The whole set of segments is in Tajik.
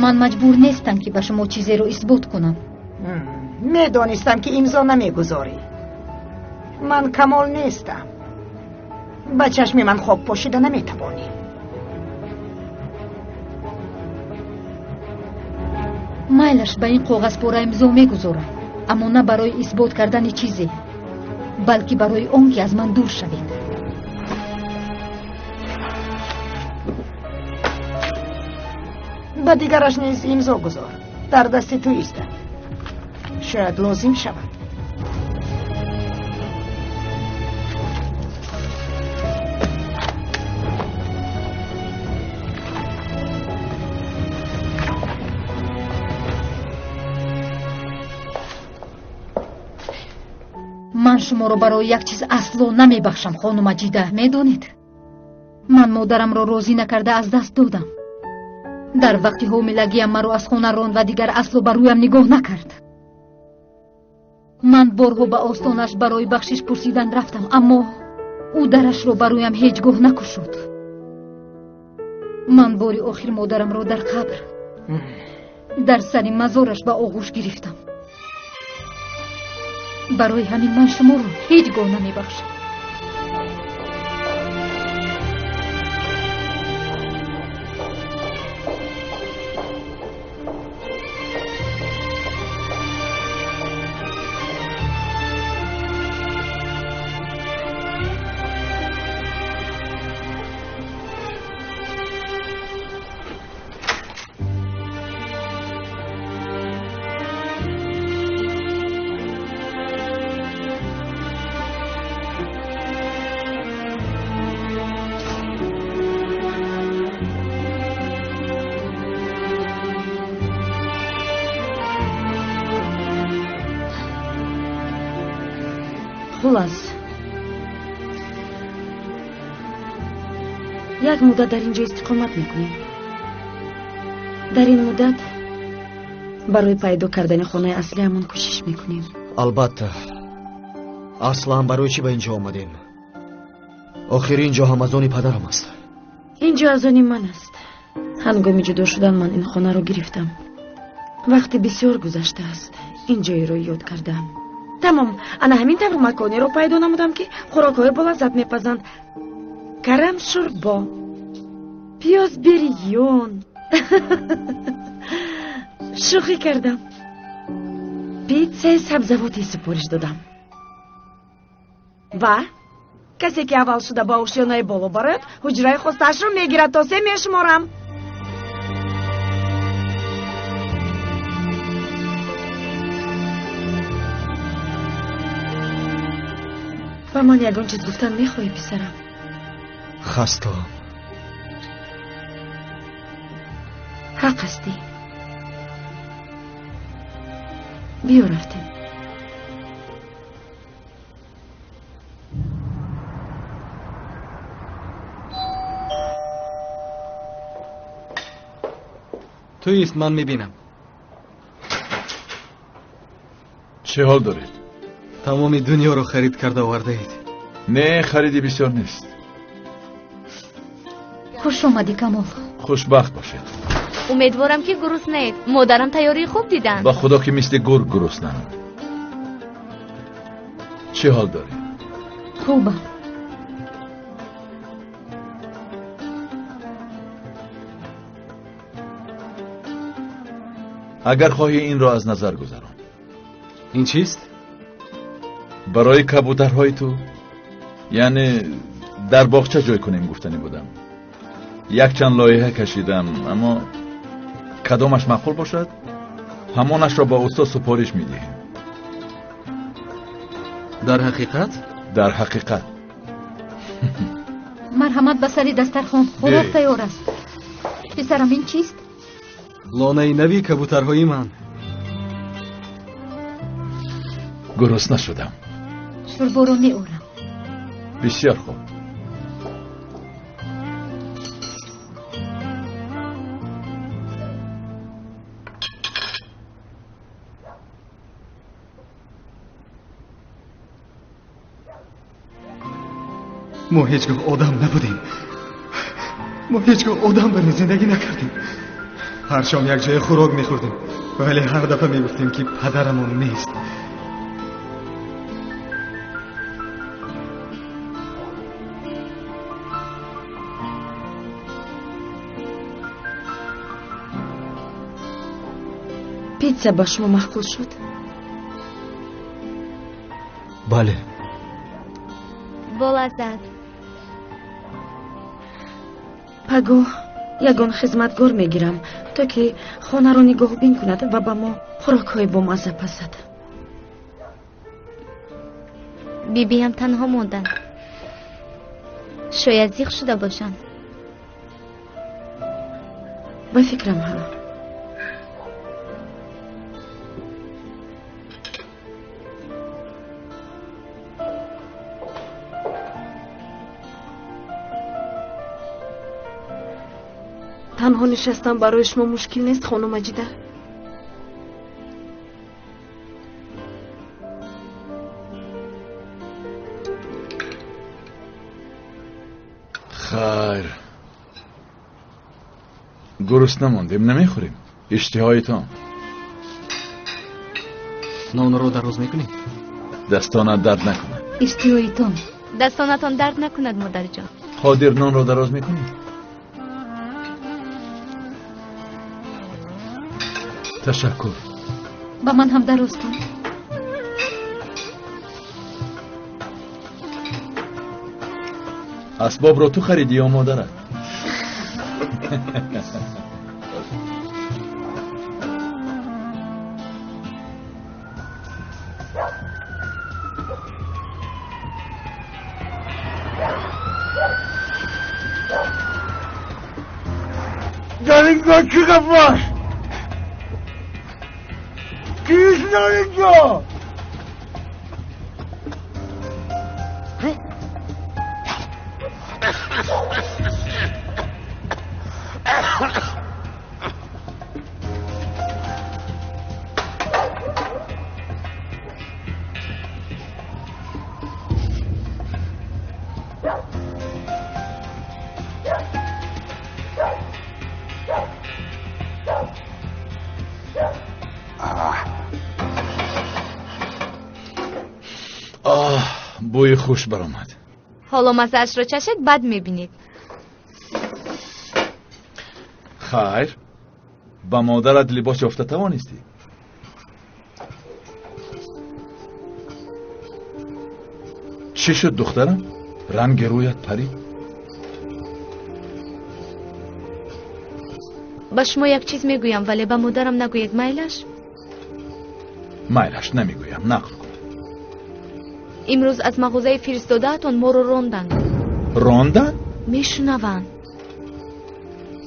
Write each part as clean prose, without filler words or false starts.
Ман маҷбур нестам, ки ба шумо чизеро исбот кунам. Медонистам, ки имзо намегузорӣ. Ман Камол нестам. Ба чашми ман хок пошида наметавонӣ. Майлаш ба ин коғазпора имзо мегузорам, аммо на барои исбот кардани чизе, балки барои он ки аз ман дур шавед. Ба дигараш низ имзо гузор. Дар дасти ту истад. Шояд лозим шавад. Ман шуморо барои як чиз асло намебахшам, хонум Маҷида, медонед? Ман модарамро розӣ накарда аз даст додам. Дар вақти ҳомилагиам маро аз хона ронд ва дигар асло ба рӯям нигоҳ накард. Ман борҳо ба остонаш барои бахшиш пурсидан рафтам, аммо ӯ дарашро ба рӯям ҳеҷ гоҳ накушод. Ман бори охир модарамро дар қабр, дар сари мазораш ба оғӯш гирифтам. Барои ҳамин ман шуморо ҳеҷ гоҳ намебахшам. Хулас, як муддат дар ин ҷо истиқомат мекунем. Дар ин муддат барои пайдо кардани хонаи аслиамон кӯшиш мекунем. Албатта, аслан барои чӣ ба ин ҷо омадем? Охир ин ҷо ҳам аз они падарам аст. Ин ҷо аз они ман аст. Ҳангоми ҷудо шудан ман ин хонаро гирифтам. Вақти бисёр гузаштааст. Ин ҷойро ёд кардам. Тамом, ана ҳамин тавр маконеро пайдо намудам, ки хӯрокҳои болаззат мепазанд. Карам шӯрбо, пиёз бирён. Шӯхӣ кардам. Питсаи сабзавотӣ супориш додам. Ва касе ки аввал шуда ба ошёнаи боло барояд, ҳуҷраи хостаашро мегирад. То се мешуморам. Ба ман ягон чиз гуфтан мехоҳӣ, писарам? Хастаам. Ҳақ ҳастӣ. Биё рафтем. Туист, ман мебинам. Чӣ ҳол доред? Тамоми дунёро харид карда овардаед. Не, хариди бисёр нест. Хуш омадӣ, Камол. Хушбахт бошед. Умедворам, ки гуруснаед. Модарам тайёрии хуб диданд. Ба худо, ки мисли гург гуруснаам. Чӣ ҳол дорӣ? Хубам. Агар хоҳӣ, инро аз назар гузарон. Ин чист? Барои кабӯтарҳои ту, яъне дар боғча ҷой кунем гуфтанӣ будам. Якчанд лоиҳа кашидам, аммо кадомаш маъқул бошад, ҳамонашро ба устод супориш медиҳем. Дар ҳақиқат? Дар ҳақиқат. Марҳамат ба сари дастархон, хӯрок тайёр аст. Писарам, ин чист? Лонаи нави кабӯтарҳои ман. Гурусна шудам. Шӯрборо меорам. Бисёр хуб. Мо ҳеҷ гоҳ одам набудем. Мо ҳеҷ гоҳ одам барин зиндагӣ накардем. Ҳар шом якҷоя хӯрок мехӯрдем, вале ҳар дафъа мегуфтем, ки падарамон нест. Питса ба шумо маъқул шуд? Бале. Болаззат. Пагоҳ ягон хизматгор мегирам, то ки хонаро нигоҳбин кунад ва ба мо хӯрокҳои бомазза пазад. Бибиям танҳо монданд. Шояд зиқ шуда бошанд. Ба фикрам ҳа. Танҳо нишастан барои шумо мушкил нест, хонум Маҷида? Хайр, гурусна мондем, намехӯрем. Иштиҳоитон. Нонро дароз мекунӣ? Дастонат дард накунад. Иштиҳоитон. Дастонатон дард накунад, модарҷон. Қодир, нонро дароз мекунӣ? Ташаккур. Ба ман ҳам дароз кун. Асбобро ту харидӣ ё модарат? Дар инҷо чӣ гап аст? Кист дар инҷо? Бӯи хуш баромад. Ҳоло маззаашро чашед, баъд мебинед. Хайр, ба модарат либос ёфта тавонистӣ? Чӣ шуд, духтарам? Ранги рӯят парид. Ба шумо як чиз мегӯям, вале ба модарам нагӯед, майлаш? Майлаш, намегӯям, нақл кун. Имрӯз аз мағозаи фиристодаатон моро ронданд. Ронданд? Мешунаванд.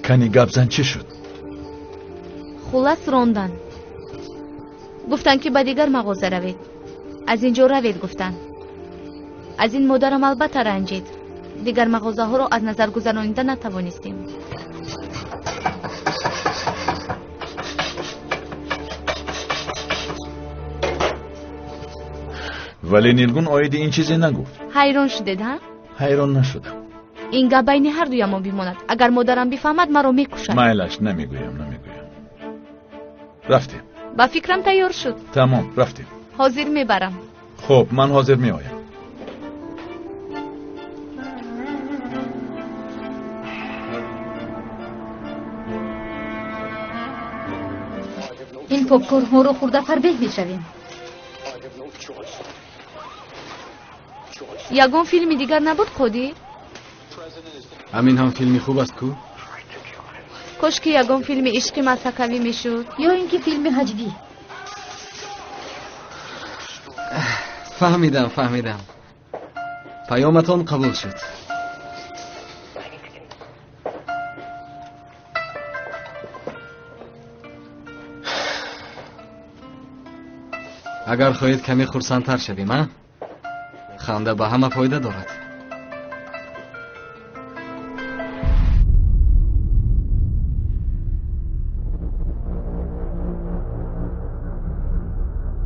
Кани гапзан, чӣ шуд? Хулас ронданд. Гуфтанд, ки ба дигар мағоза равед. Аз ин ҷо равед, гуфтанд. Аз ин модарам албатта ранҷид. Дигар мағозаҳоро аз назар гузаронида натавонистем. Вале Нилгун оиди ин чизе нагуфт. Ҳайрон шудед, ҳа? Ҳайрон нашудам. Ин гап байни ҳар дуямон бимонад. Агар модарам бифаҳмад, маро мекушад. Майлаш, намегӯям, намегӯям. Рафтем. Ба фикрам тайёр шуд. Тамом, рафтем. Ҳозир мебарам. Хуб, ман ҳозир меоям. Ин попкорнҳоро хӯрда фарбеҳ мешавем. Ягон филми дигар набуд, Қодир? Ҳамин ҳам филми хуб аст ку? Кош ки ягон филми ишқи масакавӣ мешуд. Ё ин ки филми ҳаҷвӣ. Фаҳмидам, фаҳмидам. Паёматон қабул шуд. Агар хоҳед каме хурсандтар шавем, а? Ханда ба ҳама фоида дорад.